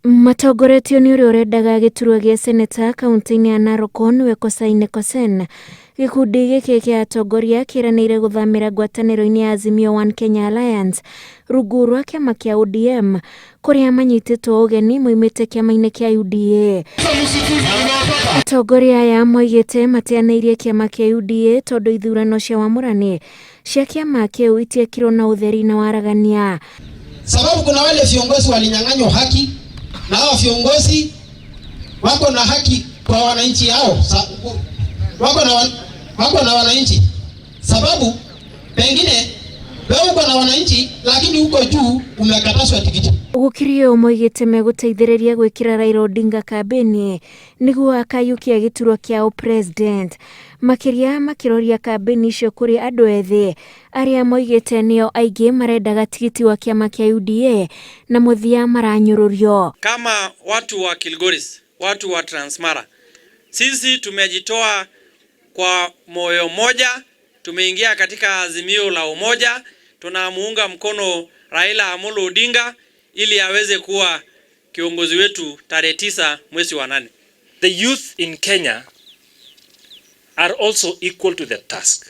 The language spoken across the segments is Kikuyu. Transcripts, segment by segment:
Matongoretio nĩ ũrĩa ũrendaga gĩturwa gĩa seneta kaunti-inĩ ya Narok nĩwe Kosaine Kosen. Gĩkundi gĩkĩ kĩa atongoria kĩranĩire gũthamĩra ngwatanĩro-inĩ ya Azimio One Kenya Alliance rungu rwa kĩama kĩa ODM kũrĩa manyitĩtwo ũgeni moimĩte kĩama-inĩ kĩa UDA. Atongoria aya moigĩte mateanĩirie kĩama kĩa UDA tondũ ithurano cia wamũrani cia kĩama kĩu itiekirwo na ũtheri na waragania. Sababu kuna wale viongozi walinyang'anywa haki na hao viongozi wako na haki kwa wananchi hao, wako na wananchi, sababu pengine wewe uko na wananchi lakini uko juu umekatazwa tikiti. Gũkĩrĩ ũũ moigĩte megũteithĩrĩria gwĩkĩra Raila Odinga kambĩni nĩguo akayũkia gĩturwa kĩa ũpresident, makĩria makĩroria kambĩni icio kũrĩ andũ ethĩ arĩa moigĩte nĩo aingĩ marendaga tigiti wa kĩama kĩa UDA na mũthia maranyũrũrio. Kama watu wa Kilgoris, watu wa Transmara, sisi tumejitoa kwa moyo moja, tumeingia katika azimio la umoja, tunamuunga mkono Raila Amolo Odinga ili aweze kuwa kiongozi wetu tarehe 9 mwezi wa 8. The youth in Kenya are also equal to the task.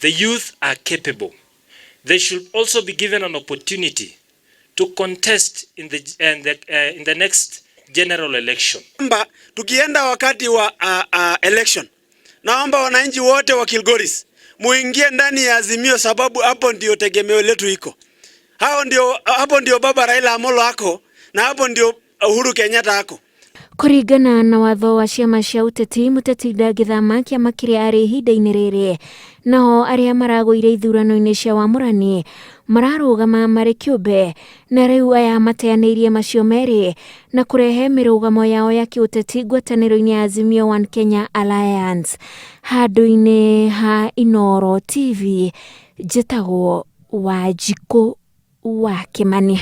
The youth are capable. They should also be given an opportunity to contest in the next general election. Mba, tukienda wakati wa election, naomba wananchi wote wa Kilgoris muingie ndani ya Azimio, sababu hapo ndio tegemeo letu iko. Hao ndio, hapo ndio baba Raila Amolo ako na hapo ndio Uhuru Kenyatta ako. Kũringana na watho wa ciama cia ũteti, mũteti ndangĩthama kĩama kĩrĩa arĩ ihinda-inĩ rĩrĩ. Nao arĩa maragũire ithurano-inĩ cia wamũrani mararũgama marĩ kĩũmbe, na rĩu aya mateanĩirie macio merĩ na kũrehe mĩrũgamo yao ya kĩũteti ngwatanĩro-inĩ ya Azimio One Kenya Alliance. Handũ-inĩ ha Inooro TV, njĩtagwo Wanjikũ wa Kĩmani.